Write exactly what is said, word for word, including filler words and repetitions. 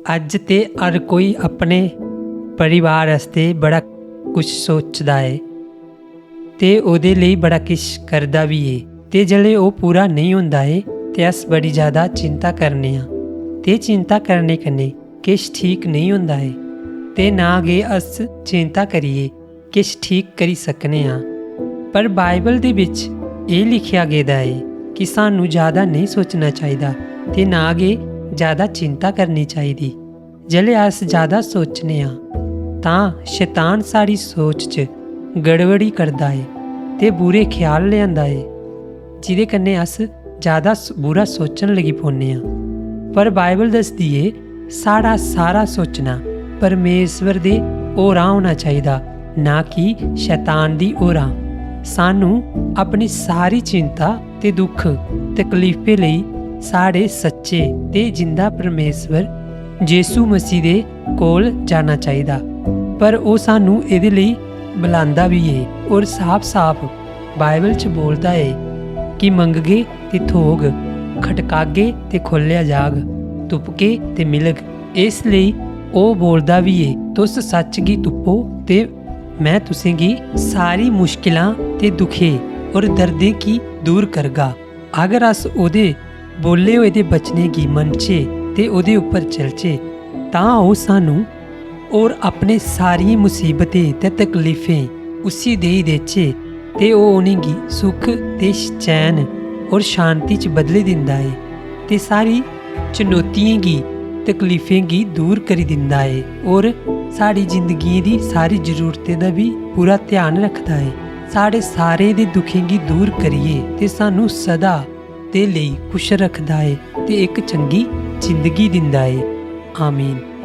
अज्ज ते हर कोई अपने परिवार आस्तै बड़ा कुछ सोचदा ऐ ते ओह्दे लेई बड़ा किश करदा बी ऐ। ते जेल्लै ओह् पूरा नेईं होंदा ऐ ते अस बड़ी ज्यादा चिंता करने आं। ते चिंता करने कन्नै किश ठीक नेईं होंदा ऐ ते ना गै अस चिंता करियै किश ठीक करी सकने आं। पर बाइबल दे बिच एह् लिखेआ गेदा ऐ कि सानू ज्यादा नेईं सोचना चाहिदा ते ना गै ज्यादा चिंता करनी चाहिदी। जेल्लै अस ज्यादा सोचने आं तां शैतान साढ़ी सोच च गड़बड़ी करदा ऐ ते बुरे ख्याल लेआंदा ऐ, जेह्दे कन्नै अस ज्यादा स- बुरा सोचन लगी पौने आं। पर बाइबल दसदी ऐ, साढ़ा सारा सोचना परमेश्वर दे होरा होना चाहिदा, ना कि शैतान दी होरा। सानू अपनी सारी चिंता ते दुख तकलीफें लेई साढ़े सच्चे ते जिंदा परमेश्वर यीशु मसीह दे कोल जाना चाहिदा। पर ओह् सानू एह्दे लेई बुलांदा बी ऐ और साफ-साफ बाइबल च बोलदा ऐ कि मंगगे ते थ्होग, खटकागे ते खोह्लेआ जाग, तुपगे ते मिलग। इस लेई ओह् बोलदा बी ऐ, "तुस सच्च गी तुप्पो ते में तुसेंगी सारी मुश्किलां ते दुखे और दर्दें गी दूर करगा।" अगर अस ओह्दे बोले होए दे बचनें गी मनचे ते ओह्दे उप्पर चलचे, तां ओह् सानू और अपने सारियें मुसीबतें ते तकलीफें उसी देई देचे ते ओह् उनेंगी सुख ते चैन और शांति च बदली दिंदा ऐ ते सारी चुनौतियें गी, तकलीफें गी दूर करी दिंदा ऐ और साढ़ी जिंदगियें दी सारी जरूरतें दा बी पूरा ध्यान रखदा ऐ। साढ़े सारें दे दुखें गी दूर करियै ते सानू सदा दे लेई खुश रखदा ऐ ते इक चंगी जिंदगी दिंदा ऐ। आमीन।